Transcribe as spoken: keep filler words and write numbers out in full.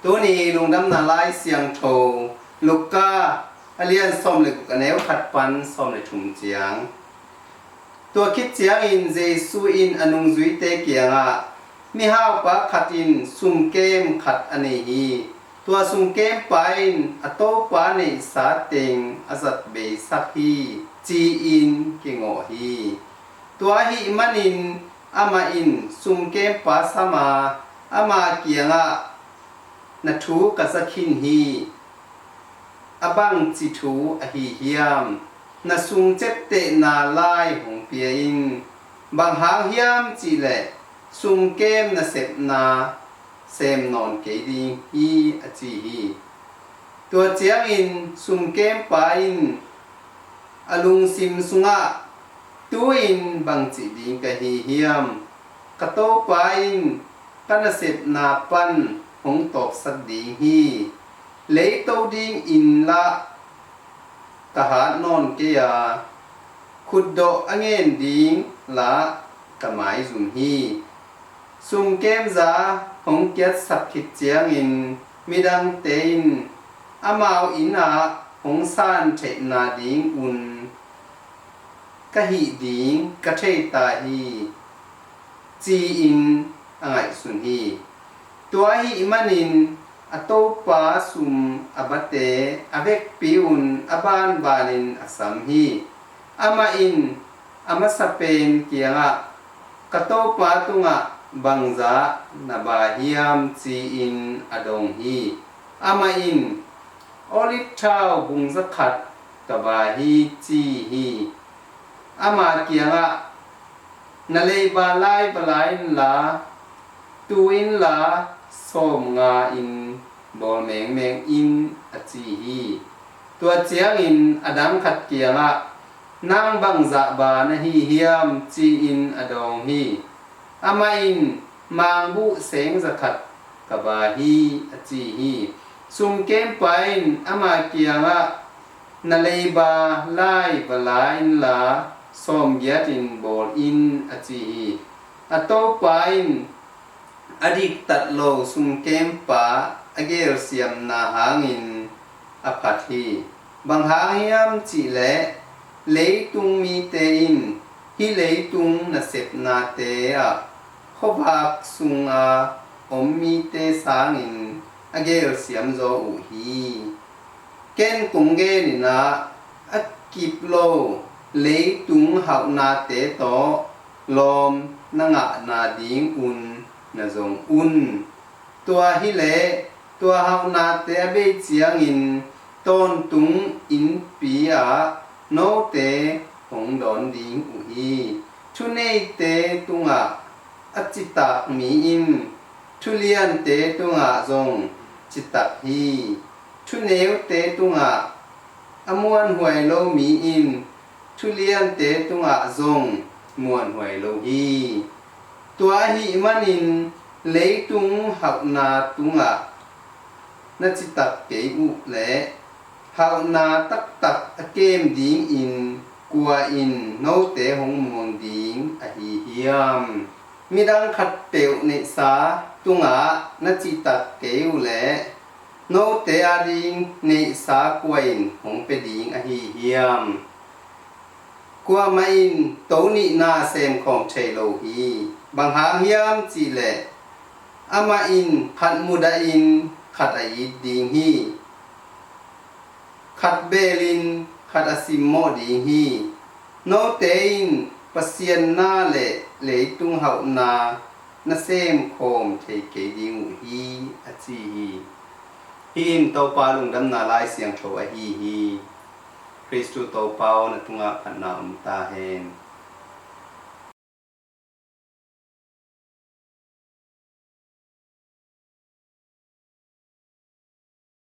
Tuni lungdamna lai siangtho Luka a lian sawm le guk, a neu khat pan sawm le thum ciang. Tua khit ciangin Jesu in a nungzuite kiangah, "Mihaupa khat in sumkem khat a nei hi. Tua sumkempa in a topa neihsa teng a zat beisak hi," ci-in kingawh hi. Tua ahih manin amah in sumkempa sam a, ama kiangah, 'Na thu ka za khin hi. A bangci thu ahi hiam? Na sung ciaptehna lai hong pia in. Bang hang hiam cih leh sumkem nasepna sem nawn kei ding hi,' a ci hi. Tua ciangin sumkempa in a lungsim sungah, 'Tu-in bang cih ding ka hi hiam? Ka topa in ka nasepna pan hong tawpsak ding hi. Leito dingin lah ka hat nawn kei a, khutdawh a ngen ding lah ka maizum hi.' Sumkemza hong kiatsak khit ciangin midangte in amau inn ah hong san theihna dingun ka hih ding ka thei ta hi, ci-in a ngaihsun hi. Tua ahih manin a topa sum a bate a vekpi-un a banbanin a sam hi. Amah in a masa pen kiangah, 'Ka topa tungah bangzah na ba hiam?' ci-in a dong hi. Amah in, 'Olive thau bung zakhat ka ba hi,' ci hi. Ama kiangah, 'Na leiba lai va la inla, tu inla sawmnga-in bawl mengmeng in,' a ci hi. Tua ciangin a dang khat kiangah, 'Nang bangzah ba na hi hiam?' ci-in a dawng hi. Amah in, 'Mangbuh seng zakhat ka ba hi,' a ci hi. Sumkempa in ama kiangah, 'Na leiba lai va la inla, sawmgiatin bawl in,' a ci hi. A topa in a diktat lo sumkempa a gelsiamna hangin a phat hi. Bang hang hiam cih leh leitung mite in hih leitung nasepnate ah khuavak sunga om mite sangin a gelsiam zaw uh hi. Ken kong genin ah, a kip lo leitung hauhnate tawh lawm na ngahna dingun na zong un. Tua hileh tua hauhnate a bei ciangin tawntung innpi ah note hong dawn ding uh hi. Thuneite tungah a citak mi in thuliante tungah zong citak hi. Thuneute tungah a muanhuai lo mi in thuliante tungah zong muanhuai lo hi. Tua ahih manin leitung hauhna tungah na citak kei uh leh hauhna taktak a kem dingin kua in note hong muang ding ahi hiam? Midang khatpeuh neihsa tungah na citak kei uh leh note ading neihsa kua in hong pia ding ahi hiam? Kuamah in to nihna semkhawm thei lo hi. Bang hang hiam cihleh amah in khat mudahin khat a it ding hi. Khat belin khat a simmawh ding hi. Note in Pasian na le leitung hauhna na semkhawm thei kei ding uh hi, a ci hi. Hih in Topa lungdamna Lai Siangtho ahi hi. Khristu Topa aw, na tungah phatna om ta hen.